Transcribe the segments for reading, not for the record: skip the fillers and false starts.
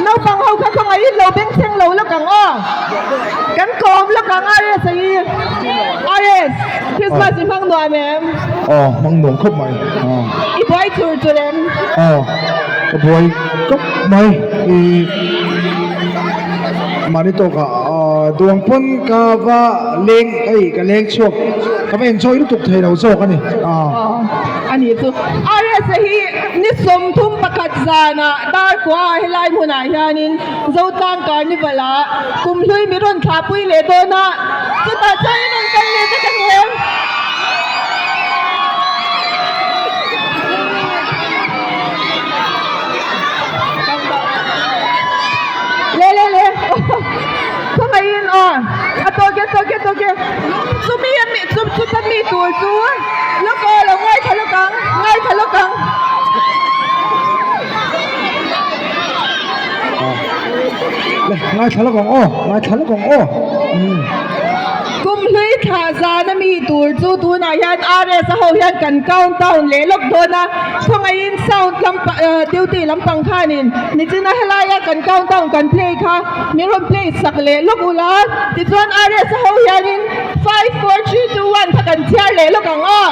Naupang ho kha khawngaihin lo bengchheng lo lawk ang aw. Kan kawm lawk ang RS a hi. RS, Christmas i hmang nuam em? Aw, hmang nuam khawp mai. Aw. I buai chur chur em? Aw, ka buai khawp mai. I mahni tawkah duang pawn ka va leng, hei ka leng chhuak, ka va enjoy lutuk thei lo zawk a ni. Aw, a nih chu. RS a hi ni 31 zanah Darkua helai hmunah hianin Zotlang Carnival ah kumhlui mi rawn thlahpui leh dawn a, chutah chuan in rawn kal leh vek ang em? Le le le khawngaihin aw a tawk e tawk e tawk e chumi a mi chu chuta mi tur chu lawk aw lo ngaithla lawk ang ngaithla lawk ang. Le ngaithla lawk ang aw ngaithla lawk ang aw umm. Kumhlui thla zan a mi tur chu tunah hian RS a ho hian kan count down leh lawk dawn a, khawngaihin sound lampang duty lampang khanin nichina helaia kan count down kan play kha min rawn play sak leh lawk ula, tichuan RS a ho hianin five four three two one kha kan chhiar leh lawk ang aw.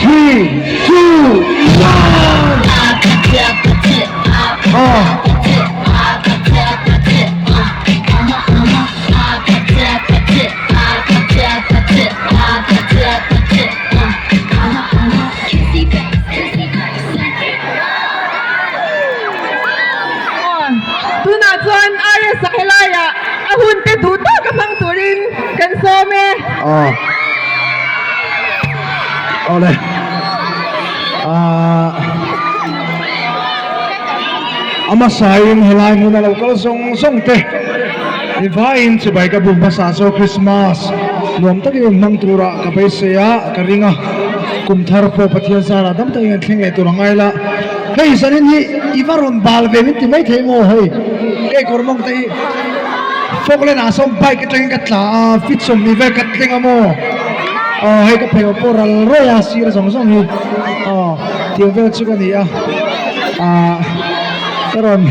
Three, two, one. Ah. Tunah chuan RS-a helaiah a hun te duh tawk a hmang turin kan sawm e. Aw. Awle. Ahh. A hmasain helai hmuna lo kal zawng zawng te i vaiin chibai ka bu hmasa chu Christmas nuam takin in hmang tura ka beisei a, ka ring a, kum thar pawh Pathian zarah dam takin kan thleng leh tur a ngai la. Hei zanin hi i va rawn bal ve min ti mai thei maw hei kei kawr mawng te hi Falkland ah sawn bike atangin ka tla a fit 20 vel ka thleng a maw aw hei ka pheikhawk pawh ral rawih a sir zawng zawng hi aw tiang vel chu ka ni a. Ah ka rawn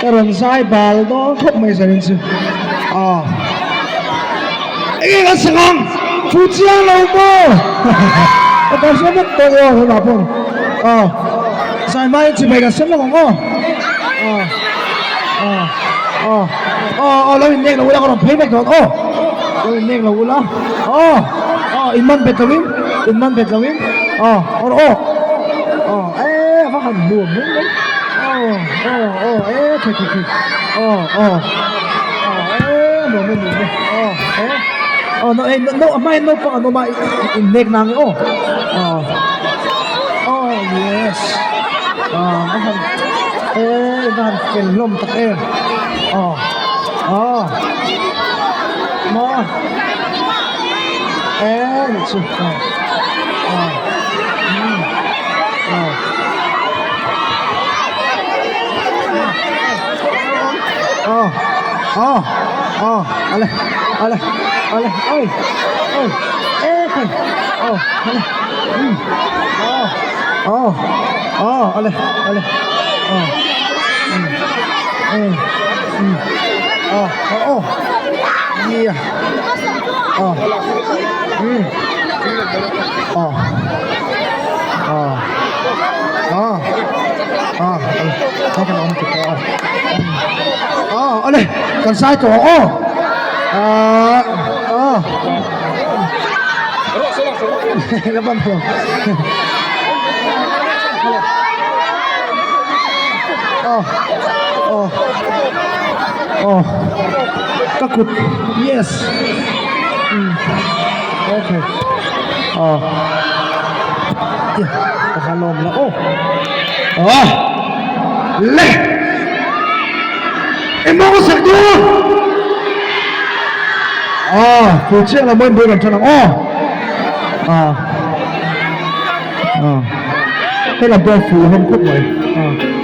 ka rawn zai bal dawn khawp mai zanin chu ah enge kan sak ang fu chiang lo maw ka tan sawn vek tawh aw tunah pawh ah zai hmain chibai kan sem lawk ang aw ah ah ah aw aw lo innek lo ula ka rawn phei vek dawn aw lo innek lo ula aw aw in man bet loin in man bet loin aw aw aw. Aw e a va han nuam mai mai aw aw aw e thei thei thei aw aw aw e a nuam e nuam e aw e aw no e no a hmain naupang an awm a innek nang e aw aw aw yes aw a han e a va han fel hlawm tak em aw aw maw e nih chu aw aw. Awle kan sai tawh ang aw ahh aw ka ban tawh aw aw aw ka kut yes okay aw ka kha lawm la aw aw le engmaw ka sak dawn aw fu chiang lo mawi bul kan tan ang aw aw. Ah he lam pawh a fuh hlawm khawp mai ah.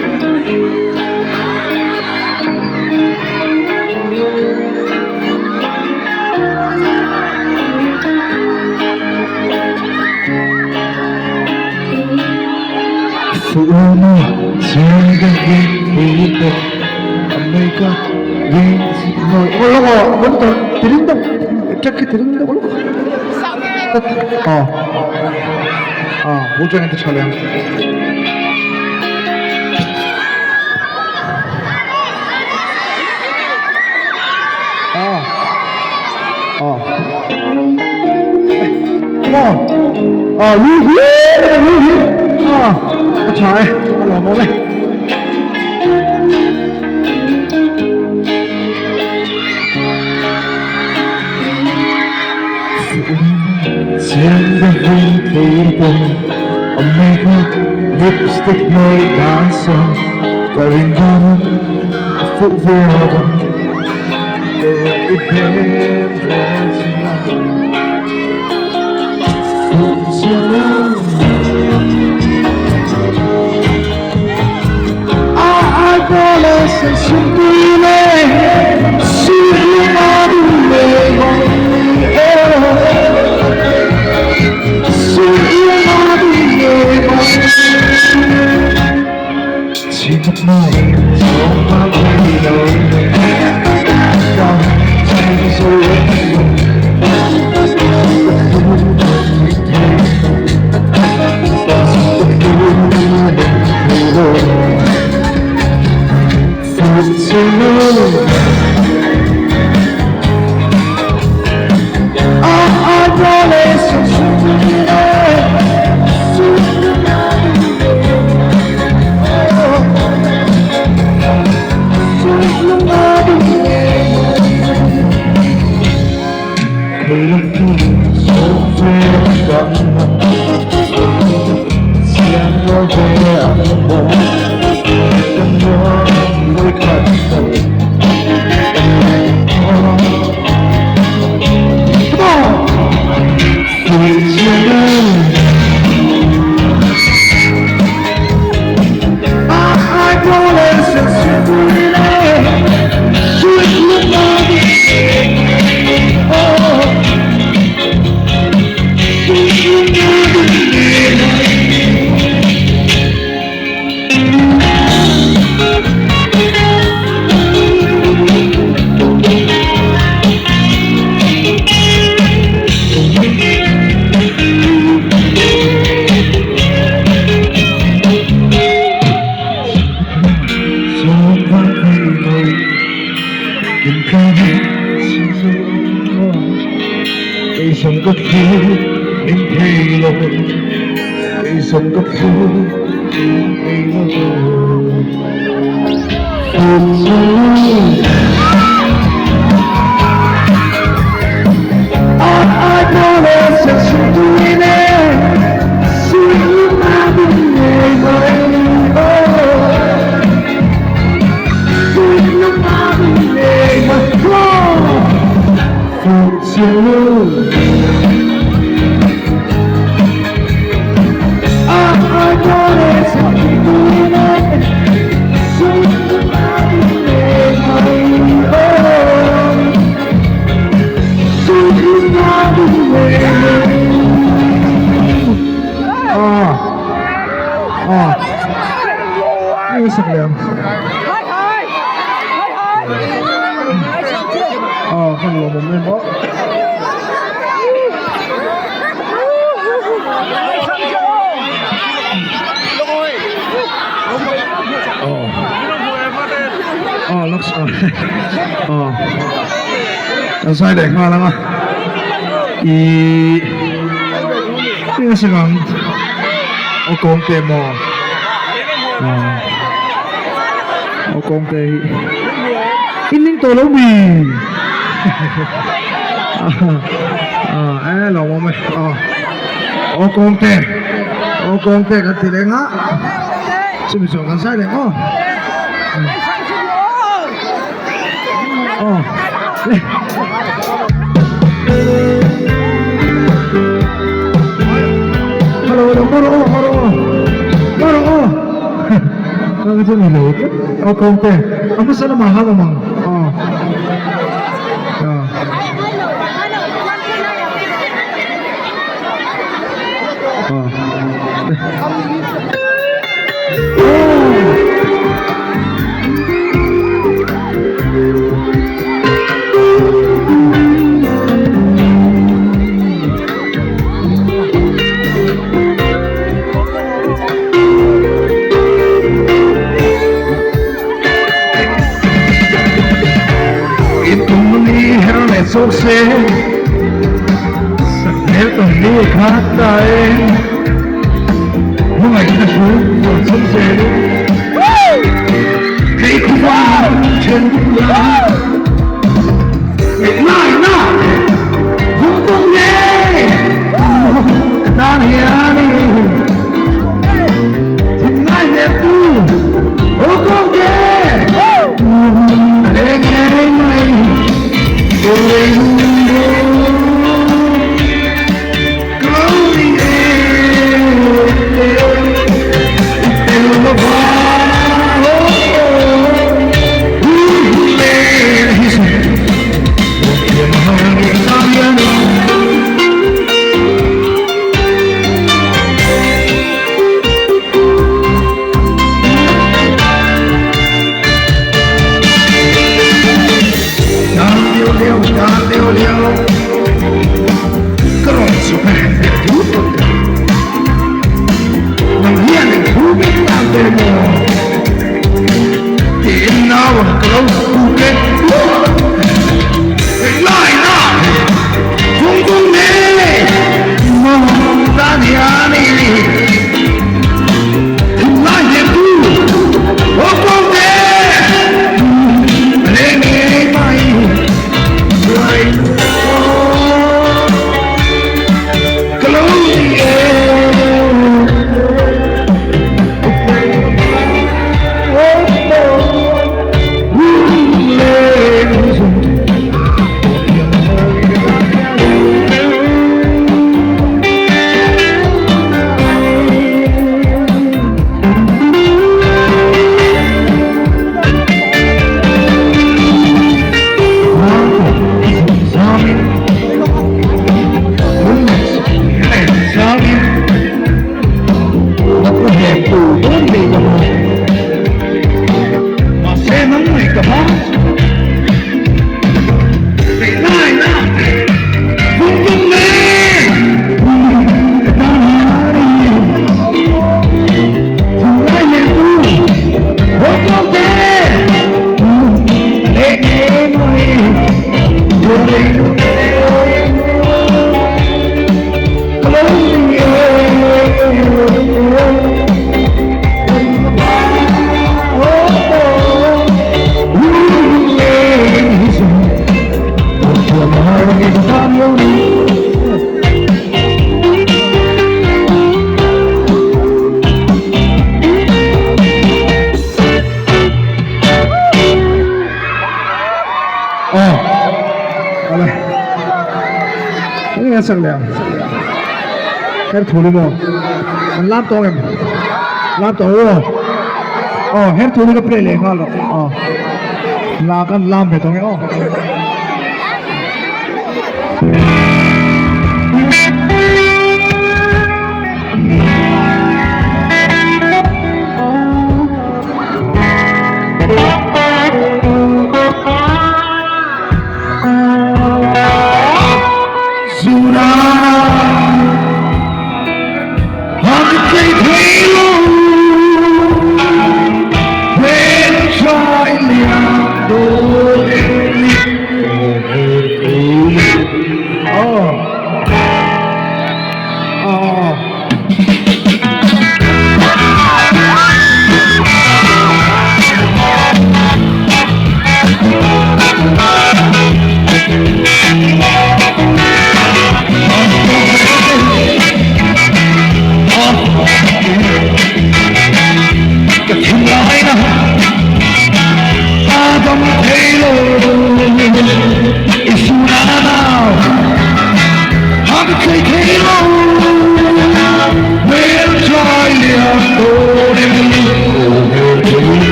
Kan sai leh nghal ang a ihh eng a seng ang aw kawng te maw aw kawng te hi i ning tawh lo mi ah e lo awm e aw kawng te aw kawng te kan ti leh nghah chumi chuan kan sai leh maw. Hello, hello, hello, hello. kha chu a ni lo tlat. Aw kawngte a hmasa lamah khan awm ang aw. I tum ni her leh chawk se Sakhmel tawn ni kha ta e Hmangaihna thu vuan chawk zel Kei khupa then la Ngaihna vung vung nge Ka tan hian i Thinlai hmel tu aw kawng te A leng ngei mai